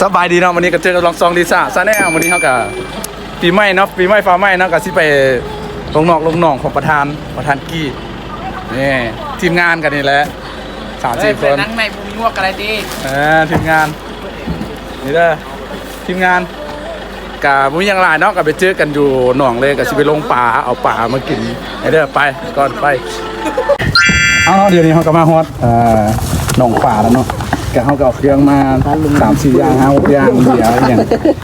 ສະບາຍດີເນາະ ມື້ນີ້ກໍເຈີກັບລອງຊອງລິຊາ Channel ມື້ນີ້ເຮົາກໍປີໃໝ່ເນາະ ປີໃໝ່ຟ້າໃໝ່ເນາະ ກໍຊິໄປລົງນອກລົງໜອງຂອງປະທານ ປະທານກີ້ ນີ້ ທີມງານກັນນີ້ແຫຼະ ສາມສີ່ຄົນ ເອີຍ ໄປນັ່ງໃນພູມີງວກກໍໄດ້ຕິ ເອີ ທີມງານ ນີ້ເດີ ທີມງານ ກະບໍ່ມີຫຍັງຫຼາຍເນາະ ກະໄປເຈີກັນຢູ່ໜອງເລີຍ ກະຊິໄປລົງປາ ເອົາປາມາກິນ ໄປເດີ ໄປກ່ອນ ໄປ ເອົາເນາະ ດຽວນີ້ເຮົາກະມາຮອດ ເອີ ໜອງປາແລ້ວເນາະ ກະເຮົາກະເອົາເຄື່ອງມາສາມສີ່ຢ່າງ ຫ້າຫົກຢ່າງ ເບຍອີ່ຫຍັງ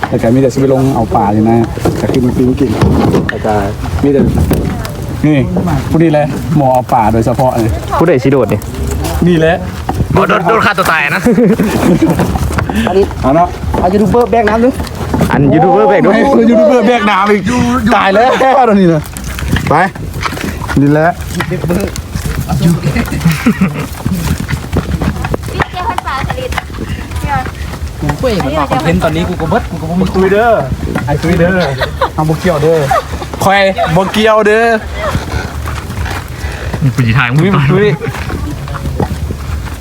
ແລ້ວກະມີແຕ່ຊິໄປລົງເອົາປາຢູ່ນະ ກະຄືມື້ກີ້ກິນ ແລ້ວກະມີແຕ່ ນີ້ ຜູ້ນີ້ແຫຼະ ໝໍເອົາປາໂດຍສະເພາະນີ້ ຜູ້ໃດຊິໂດດນີ້ ນີ້ແຫຼະ ໂດດ ໂດດຂ້າຕົວຕາຍນະ ອັນນີ້ ເອົາເນາະ ເອົາຢູທູບເບີແບກນ້ຳດູ ອັນຢູທູບເບີແບກດູ ໃຫ້ຢູທູບເບີແບກນ້ຳອີກ ຕາຍແລ້ວດຽວນີ້ນະ ໄປ ນີ້ແຫຼະ ເກັບເບີ ເຈົ້າພັນປາຜະລິດ ໂອ້ຍ ມັນວ່າຄອນເທັນຕອນນີ້ ກູກໍເບິດ ກູກໍບໍ່ມີ ຕຸ້ຍເດີ ໄອ້ຕຸ້ຍເດີ ເຮົາບໍ່ກ່ຽວເດີ ຂ້ອຍບໍ່ກ່ຽວເດີ ກູຊິຖ່າຍມຶງຕອນ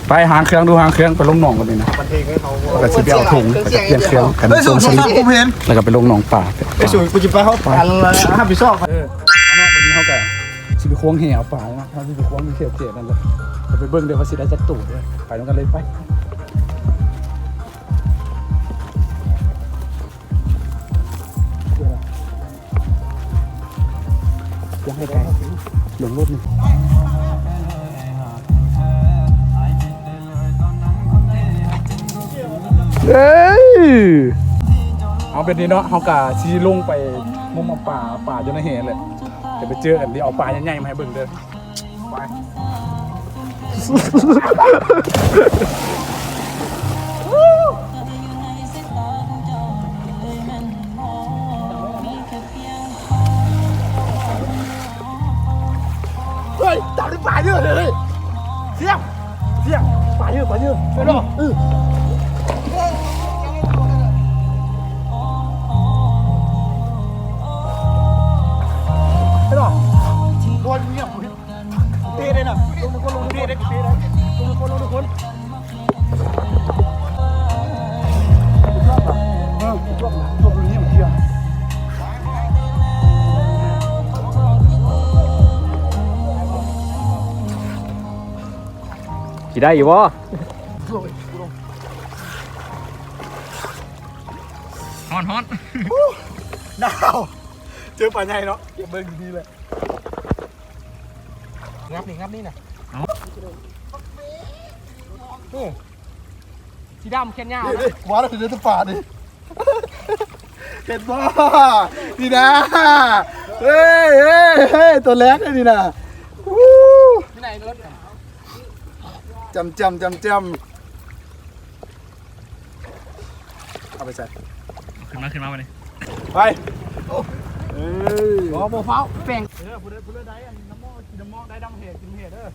ໄປຫາເຄື່ອງດູ ຫາເຄື່ອງ ໄປລົງໜອງກັນນີ້ນະ ແລ້ວກະຊິໄປເອົາຖົງ ແລ້ວກະປ່ຽນເຄື່ອງກັນ ສົ່ງສະລິດ ແລ້ວກະໄປລົງໜອງປາ ໄປສູ່ ກູຊິໄປເຮົາ ອັນຮັບຜິດຊອບ ເອີ ເອົາເນາະ ບັດນີ້ເຮົາກະຊິໄປຄວາງແຫເອົາປານະ ເຮົາຊິໄປຄວາງຢູ່ແຖວເຂດນັ້ນແຫຼະ ໄປເບິ່ງເດີວ່າຊິໄດ້ຈັກໂຕເດີ ໄປນຳກັນເລີຍ ໄປ. ເອີ ເອົາແບບນີ້ເນາະ ເຮົາກະຊິລົງໄປງົມເອົາປາ ເອົາປາຢູ່ໃນແຫແຫຼະ ຈະໄປເຈີກັນ ດຽວເອົາປາໃຫຍ່ໆມາໃຫ້ເບິ່ງເດີ. ໄປ ເຮີ້ຍ ຈັບໄດ້ປາເດີ ເຮີ້ຍ ສຽງ ສຽງ ປາເດີ ປາເດີ ໄປເດີ ເອີ ໄປເດີ ໂດນງຽບ. ເຕະໄດ້ນະ ລົງທຸກຄົນ ລົງທຸກຄົນ ເຕະໄດ້ ເຕະໄດ້ ລົງທຸກຄົນ ລົງທຸກຄົນ ຊິໄດ້ຢູ່ບໍ່? ຮ້ອນ ຮ້ອນ ໜາວ ເຈີປາໃຫຍ່ເນາະ ເກັບເບິ່ງດີໆເລີຍ. ງັບນີ້ ງັບນີ້ນະ ເອົາ ນີ້ ສີດຳແຂນຍາວ ນີ້ ນີ້ ວ່າແລ້ວຊິໄດ້ແຕ່ປານີ້ ເຫັນບໍ່ ນີ້ນະ ເຮີ້ຍ ເຮີ້ຍ ເຮີ້ຍ ຕົວແລກເລີຍນີ້ນະ ວູ້ ຢູ່ໃນລົດ ຈຳ ຈຳ ຈຳ ຈຳ. ເອົາໄປໃສ່ ຂຶ້ນມາ ຂຶ້ນມາບັດນີ້ ໄປ ເອີ ບໍ່ ບໍ່ຟ້າວ ແປ້ງ ເອີ ຜູ້ໃດ ຜູ້ໃດໄດ້ອັນນ້ຳໝອກ ກິນນ້ຳໝອກ ໄດ້ດຳເຫດ ກິນເຫດເດີ ຮ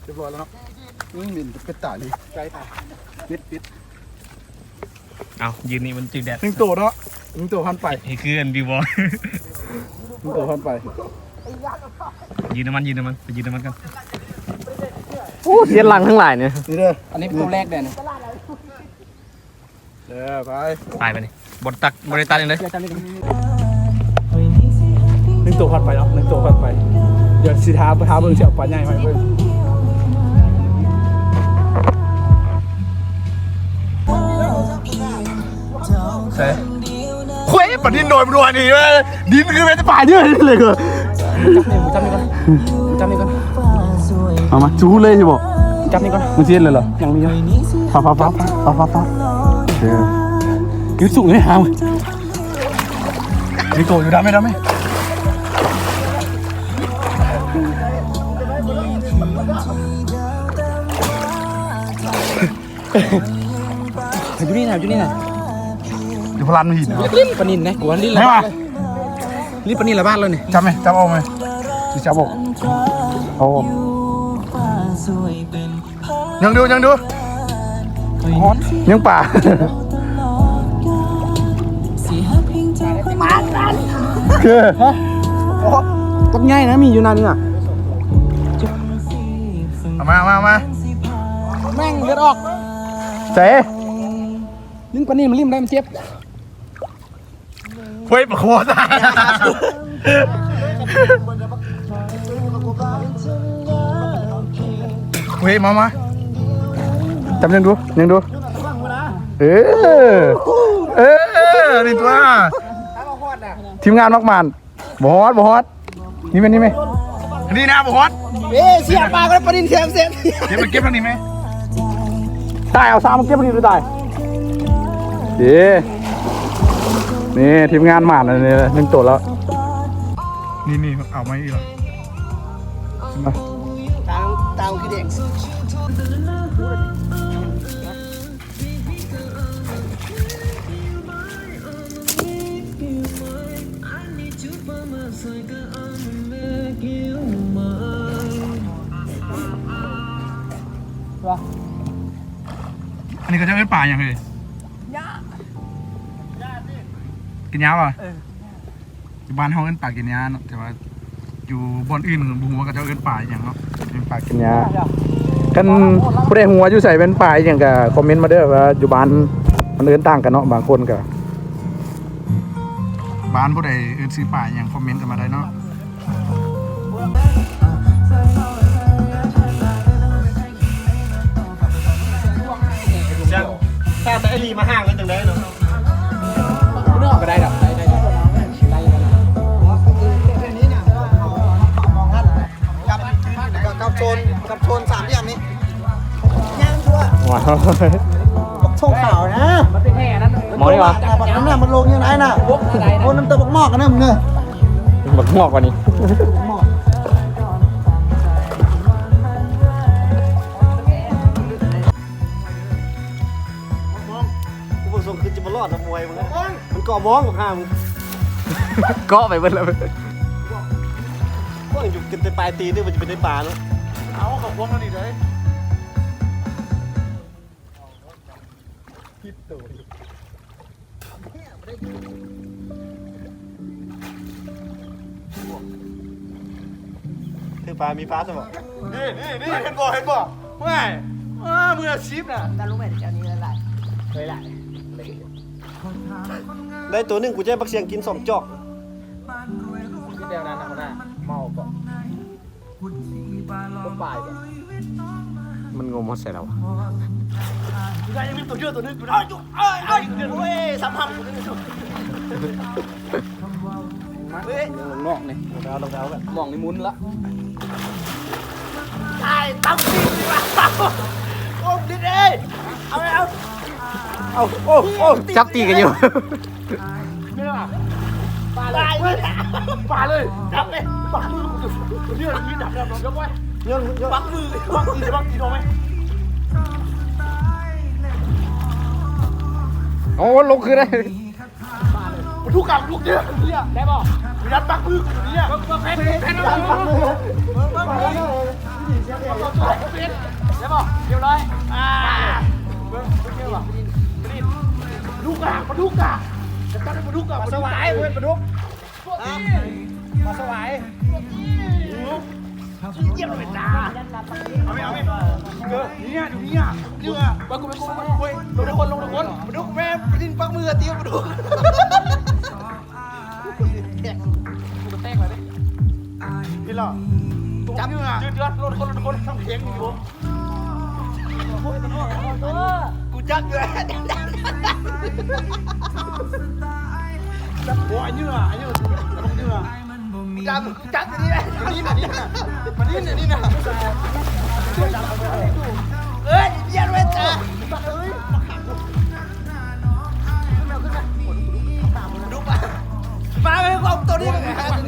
ຽບຮ້ອຍແລ້ວເນາະ ອືມ ເປັນ ເປັນຕານີ້ ໄກຕາຍ ປິດ ປິດ. ເອົາ ຢືນນີ້ມັນຖືກແດດ ໜຶ່ງໂຕເນາະ ໜຶ່ງໂຕຜ່ານໄປ ເຮັດຄືອັນບິວບໍ ໜຶ່ງໂຕຜ່ານໄປ ຢືມນ້ຳມັນ ຢືມນ້ຳມັນ ໄປຢືມນ້ຳມັນກ່ອນ ໂອ້ ເສຍຫຼັງທັງຫຼາຍນີ້ ນີ້ເດີ ອັນນີ້ເປັນໂຕແລກເດ້ນີ້ ເດີ ໄປ ຕາຍໄປນີ້ ບໍ່ໄດ້ຕັດ ບໍ່ໄດ້ຕັດຫຍັງເລີຍ ໜຶ່ງໂຕຜ່ານໄປເນາະ ໜຶ່ງໂຕຜ່ານໄປ ດຽວຊິຖ້າ ຖ້າເບິ່ງ ຊິເອົາປາໃຫຍ່ມາໃຫ້ເບິ່ງ. ໃສ່ ໂອ້ຍ ປານິນໜ້ອຍ ມັນວ່ານີ້ ດິນຄືແມ່ນປາເຍອະເລີຍກໍ ຈັບນີ້ ຈັບນີ້ກ່ອນ ຈັບນີ້ກ່ອນ ເອົາມາ ຈູເລີຍຊິບໍ່ ຈັບນີ້ກ່ອນ ມັນຊິເຮັດເລີຍເຫຼືອ ຍັງມີຢູ່ ຟ້າວ ຟ້າວ ຟ້າວ ຟ້າວ ເອີ ຢູ່ສູງເລີຍຫາ ມີໂຕຢູ່ ດຳໄໝ ດຳໄໝ ຢູ່ນີ້ນະ ຢູ່ນີ້ນະ ຢູ່ພະລານຫີນ ຫຼິ້ນປານິນນະ ກວນຫຼິ້ນລະບາດເລີຍ ຫຼິ້ນປານິນລະບາດເລີຍນີ້ ຈັບໄໝ ຈັບອອກໄໝ ຊິຈັບອອກ ເອົາອອກ ຍັງຢູ່ ຍັງຢູ່ ຍັງປາ ໂອເຄ ຮະ ໂອ້ ບັກໃຫຍ່ນະ ມີຢູ່ໜ້ານີ້ນະ. ມາ ມາ ມາ ແມ່ງເລືອດອອກ ໃສ ດຶງປານນີ້ມາລິ້ມໄດ້ ມັນເຈັບ. ເຮີ້ຍ ປາໂຄຕາຍ ເຮີ້ຍ ມາ ມາ ຈັບຍັງດູ ຍັງດູ ເອີ ເອີ ນີ້ຕົວະ ທີມງານມັກໝານ. ບໍ່ຮອດ ບໍ່ຮອດ ນີ້ແມ່ນ ນີ້ແມ່ນ ອັນນີ້ນະ ບໍ່ຮອດ. ເອ້ ເສຍປາກໍໄດ້ປານິນແຊມເຊັນ ເກັບມາ ເກັບທາງນີ້ແມ່ ຕາຍ ເອົາສາມມາເກັບທາງນີ້ ຕາຍ. ເດ້ ນີ້ທີມງານໝານອັນນີ້ໜຶ່ງໂຕແລ້ວ ນີ້ ນີ້ ເອົາມາອີກແລ້ວ ຕາ ຕາຄືແດງ. ອັນນີ້ເຂົາເຈົ້າເອີ້ນປາຫຍັງເອີຍ? ກິນຫຍ້າບໍ່? ເອີ ຢູ່ບ້ານເຮົາເອີ້ນປາກິນຫຍ້າເນາະ ແຕ່ວ່າຢູ່ບ່ອນອື່ນບໍ່ຮູ້ວ່າເຂົາເຈົ້າເອີ້ນປາອີ່ຫຍັງເນາະ. ເປັນປາກິນຫຍ້າ ຄັນຜູ້ໃດຮູ້ວ່າຢູ່ໃສເປັນປາອີ່ຫຍັງກະຄອມເມັນມາເດີ ວ່າຢູ່ບ້ານມັນເອີ້ນຕ່າງກັນເນາະ. ບາງຄົນກະ ບ້ານຜູ້ໃດເອີ້ນຊື່ປາອີ່ຫຍັງຄອມເມັນກັນມາໄດ້ເນາະ. ຖ້າແຕ່ອີ່ຫຼີມາຫ່າງກັນຈັ່ງໃດເນາະ. ນອກກໍໄດ້ດອກ ໄດ້ ໄດ້ ໄດ້ ກັບ ກັບໂຊນ ກັບໂຊນສາມຫຼ່ຽມນີ້ ຍ່າງທົ່ວ ບັກຖົງຂາວນະ ໝໍນີ້ຫວາ ບັກນັ້ນນະ ມັນລົງຍັງໄດ້ນະ ໂອ້ ນ້ຳຕົກບັກໝອກກັນນະ ມຶງເນີ ບັກໝອກວ່ານີ້ ບັກໝອກ. ກູບໍ່ສົ່ງຄືຈະບໍ່ລອດນຳມວຍມຶງ ມັນເກາະມອງບັກຫ່າມຶງ ເກາະໄປເບິດແລ້ວ. ໂອ້ຍ ຢູ່ກັນແຕ່ປາຍຕີນນີ້ ມັນຈະເປັນໄດ້ປາເນາະ. ເອົາ ເຂົ້າພວງມານີ້ເດ້ ຜິດໂຕ. ຖືປາມີປາຊະບໍ່? ນີ້ ນີ້ ນີ້ ເຫັນບໍ່ ເຫັນບໍ່? ວ້າຍ ເອີ ມືອາຊີບນະ ຕາລຸງແມ່ນເຈົ້ານີ້ຫຼາຍ ເລີຍຫຼາຍ ໄດ້ໂຕໜຶ່ງ ກູຈະໃຫ້ບັກຊຽງກິນສອງຈອກ ແບບນັ້ນນະ ຫົວໜ້າ ເມົາເກາະ. ມັນງົມຮອດໃສແລ້ວວະ? ໄດ້ຍັງມີຕົວເດີຕົວໜຶ່ງຢູ່ ເອີຍ ເອີຍ ເອີຍ ໂອ້ຍ ສຳພັບ ມາເວີ້ຍ ນອກນີ້ ລົງໄປເອົາ ລົງໄປເອົາ ມອງນີ້ໝຸນລະ ຕາຍ ຕຳຕີນວ່າ ໂອ້ ດິດເອີຍ ເອົາ ເອົາ ເອົາ ໂອ້ ໂອ້ ຈັບຕີກັນຢູ່. ເນາະ ປາເລີຍ ປາເລີຍ ຈັບເລີຍ ປັກມື ເລື່ອນນີ້ດັບແລ້ວ ເນາະ ຍົກໄວ້ ເລື່ອນ ປັກມື ປັກຕີ ປັກຕີ ເອົາໄວ້ ໂອ້ ລົງຄືນໄດ້ ປາເລີຍ ປາດຸກກັບ ປາດຸກເດີ ໄດ້ບໍ່? ຍັດປັກມືຢູ່ນີ້ ເບິ່ງ ເບິ່ງ ເຫັນ ເຫັນ ເບິ່ງ ເບິ່ງ ເບິ່ງ ເບິ່ງ ໄດ້ບໍ່? ຮຽບຮ້ອຍ ອ່າ ເບິ່ງ ເບິ່ງ ເບິ່ງ ປາດຸກກະ ປາດຸກກະ ຈັບໄດ້ປາດຸກກະ ປາສວາຍ ເປັນປາດຸກ ປາສວາຍ ໂອ້ ຢ້ຽມເລີຍຈ້າ ເອົາໄປ ເອົາໄປ ເອີ ເນຍ ເນຍ ເນຍ ເບິ່ງ ເບິ່ງ ເບິ່ງ ເບິ່ງ ລົງທຸກຄົນ ລົງທຸກຄົນ ປາດຸກແມ່ນ ປາດິນປັກມືຕີປາດຸກ ແຕກ ແຕກແລ້ວເດ້ ເຫັນແລ້ວ ຈັບຢູ່ນະ ເດືອດໆ ລົງທຸກຄົນ ລົງທຸກຄົນ ທຳເຖິງຢູ່ ກູຈັບຢູ່ ໂອ້ຍ ອັນນີ້ນະ ອັນນີ້ນະ ເນາະ ຈັບ ຈັບອັນນີ້ແຫຼະ ອັນນີ້ນະ ອັນນີ້ນະ ອັນນີ້ນະ ເອີຍ ຢ່າເວັນຈ້າ ເອີຍ ຂຶ້ນມາ ຂຶ້ນມາ ປາດຸກ ປາ ປາເອີຍ ເອົາໂຕນີ້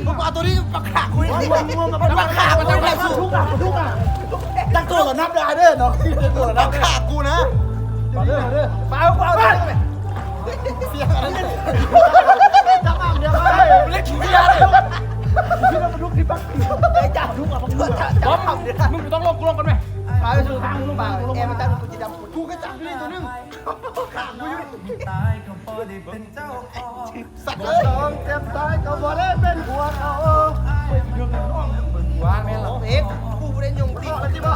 ບໍ່ເອົາໂຕນີ້ ປາຂາກູນີ້ ປາຂາ ປາຂາ ປາຂາ ຕັ້ງໂຕແລ້ວນັບໄດ້ເດີເນາະ ຕັ້ງໂຕແລ້ວນັບ ປາຂາກູນະ ປາ ປາ ເສຍອັນນັ້ນ ຈັບມາດຽວ ເລັກເສຍເລີຍ ປາດຸກທີ່ປັກ ເອີຍ ຈັບປາດຸກ ຈັບ ຈັບ ມຶງບໍ່ຕ້ອງລົງ ກູລົງກ່ອນແມະ ປາໄປສູ່ທາງ ມຶງລົງ ປາ ກູລົງ ແອມ ຈັບ ກູຊິຈັບ ກູກໍຈັບຢູ່ນີ້ໂຕໜຶ່ງ ຂາງກູຢູ່ນີ້ ສັດເອີຍ ເຈັບຕາຍກໍບໍ່ໄດ້ເປັນຜົວເຂົາ ວ່າແມ່ນລະ ເອັກ ກູບໍ່ໄດ້ຍົງຕິ ເອົາແລ້ວຊິບໍ່?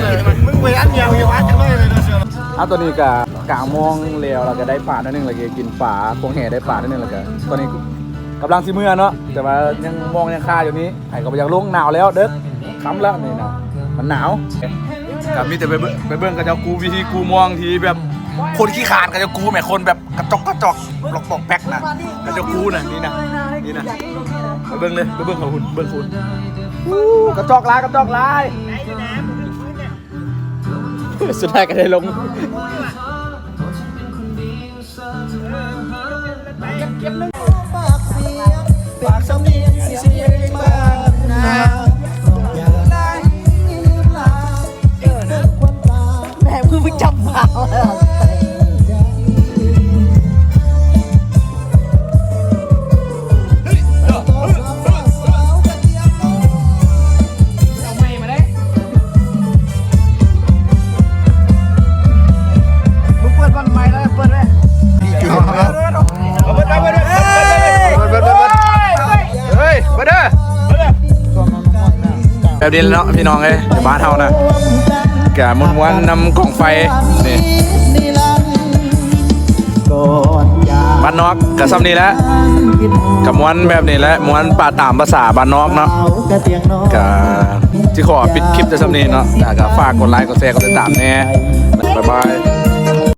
ເລີຍ ມຶງໄປອັນດຽວຢູ່ອັນຈັກໜ້ອຍເລີຍເນາະ. ເອົາ ຕອນນີ້ກໍກາງມອງແລ້ວ ແລ້ວກໍໄດ້ປາໜ້ອຍໜຶ່ງ ແລ້ວກໍກິນປາ ຄວງແຫໄດ້ປາໜ້ອຍໜຶ່ງ ແລ້ວກໍຕອນນີ້ກຳລັງຊິເມືອເນາະ ແຕ່ວ່າຍັງມອງຍັງຄາຢູ່ນີ້ ໃຜກໍບໍ່ຢາກລົງ ໜາວແລ້ວເດີ ຄ່ຳແລ້ວນີ້ນະ ມັນໜາວ. ກໍມີແຕ່ໄປເບິ່ງ ໄປເບິ່ງເຂົາເຈົ້າກູ້ ວິທີກູ້ມອງທີ່ແບບ ຄົນຂີ້ຄ້ານກະຈະກູແໝ່ ຄົນແບບກະຈອກກະຈອກ ປອກແປກນະ ກະຈະກູນະ ນີ້ນະ ນີ້ນະ ໄປເບິ່ງເລີຍ ໄປເບິ່ງເຂົາພຸ້ນ ເບິ່ງພຸ້ນ ອູ້ ກະຈອກຫຼາຍ ກະຈອກຫຼາຍ ສຸດທ້າຍກະໄດ້ລົງ. ແມ່ງຄືໄປຈັບໝາ. ແບບນີ້ແຫຼະເນາະພີ່ນ້ອງເອີຍ ຢູ່ບ້ານເຮົານະ ກະມ່ວນໆນຳກອງໄຟນີ້ ບ້ານນອກກະຊ່ຳນີ້ແຫຼະ ກະມ່ວນແບບນີ້ແຫຼະ ມ່ວນປະຕາມພາສາບ້ານນອກເນາະ ກະຊິຂໍປິດຄລິບແຕ່ຊ່ຳນີ້ເນາະ ກະຝາກກົດໄລ ກົດແຊ ກົດຕິດຕາມແດ່ ບາຍບາຍ.